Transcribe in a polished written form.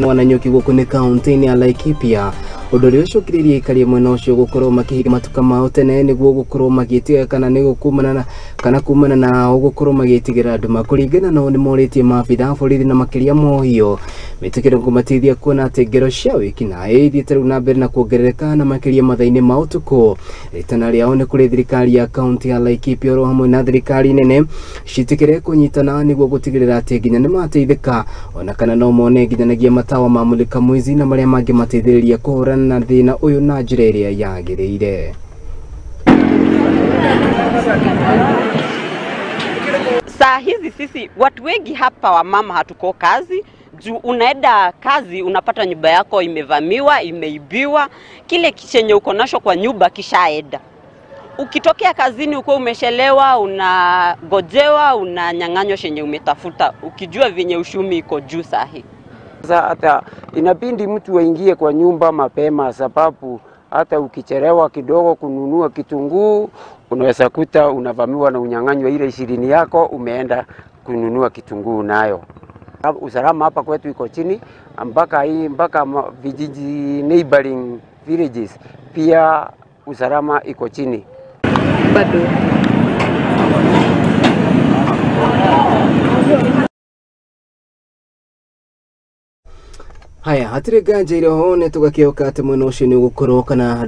Wa Nanyuki gũkũ nĩ kaunti-inĩ ya Laikipia, ũndũ ũrĩa ũcũngĩrĩirie aikari a mwena ũcio gũkorwo makĩhinga matuka mao tene nĩguo gũkorwo magĩtiga kana nĩ kumana na kana kumana na gũkorwo magĩtigĩra nduma. Kũringana nao, nĩ morĩtie maabitha a borithi na makĩria mohio metĩkĩre kũmateithia kuona atĩ ngero cia wĩkinaĩ ithiĩte rĩu na mbere na kuongerereka na makĩria mathaa-inĩ ma ũtukũ. Rĩtana rĩao nĩ kũrĩ thirikari ya kaunti ya Laikipia oro hamwe na thirikari nene ciĩtĩkĩre kũnyitana nĩguo gũtigĩrĩra atĩ nginya nĩ mateithĩka, ona kana no mone nginyanagia matawa ma mulika mwizi na marĩa mangĩmateithĩrĩria kũhũrana na thĩna ũyũ na njĩra ĩrĩa yagĩrĩire. Saa hizi sisi watu wengi hapa wamama hatuko kazi juu unaenda kazi unapata nyumba yako imevamiwa, imeibiwa, kile chenye uko nacho kwa nyumba kishaenda. Ukitokea kazini uko umeshelewa, unagojewa, unanyang'anywa chenye umetafuta, ukijua venye ushumi iko juu sahi. Sasa hata inabidi mtu aingie kwa nyumba mapema, sababu hata ukichelewa kidogo kununua kitunguu unaweza kuta unavamiwa na unyang'anywa ile 20 yako umeenda kununua kitunguu nayo. Usalama hapa kwetu iko chini, mpaka hii mpaka vijiji neighboring villages pia usalama iko chini bado. Haya, hatirĩ nganja iroho nĩ tũgakĩoka atĩ mwena ũcio nĩ ũgũkorwo kana